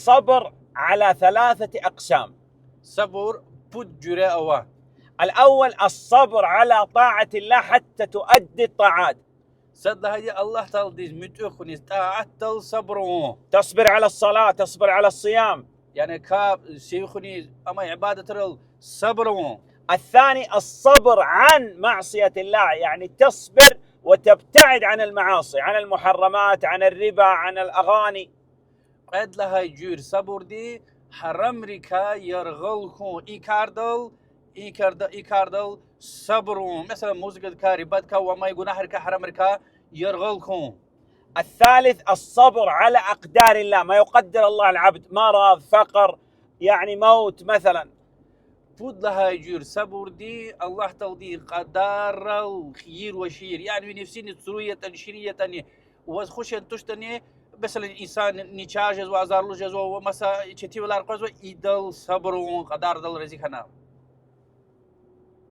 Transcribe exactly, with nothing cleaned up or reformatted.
الصبر على ثلاثة أقسام. Сабур пуд жуьре ава. الأول الصبر على طاعة الله حتى تؤدي الطاعات. Сад лагьайди Аллагь Тааладиз муьтӀуьгъ хьуниз, тӀаатдал сабур авун. تصبر على الصلاة، تصبر على الصيام. Яни капӀ сив хуьниз, амай ибадатрал сабур авун. الثاني الصبر عن معصية الله، يعني تصبر وتبتعد عن المعاصي، عن المحرمات، عن الربا، عن الأغاني. Кьвед лагьай жуьре сабурди гьарамрикай яргъал хьун, и кардал, и карда-, и кардал сабур авун. Месела, музыкадикай, рибадикай ва амай гунагьрикай, гьарамрикай яргъал хьун. الثالث الصبر على أقدار الله، ما يقدر الله العبد، مرض، فقر، يعني موت مثلا. Пуд лагьай жуьре сабурди Аллагь Тааладин кьадаррал хийир-вашийир. Яни ви нефсини цуру ятӀани, ширин ятӀани, ваз хуш яни, туштӀани, месела, инсан начагъ жезва, азарлу жезва ва маса четинвилер къвезва, идал сабур авун, кьадардал рази хьана.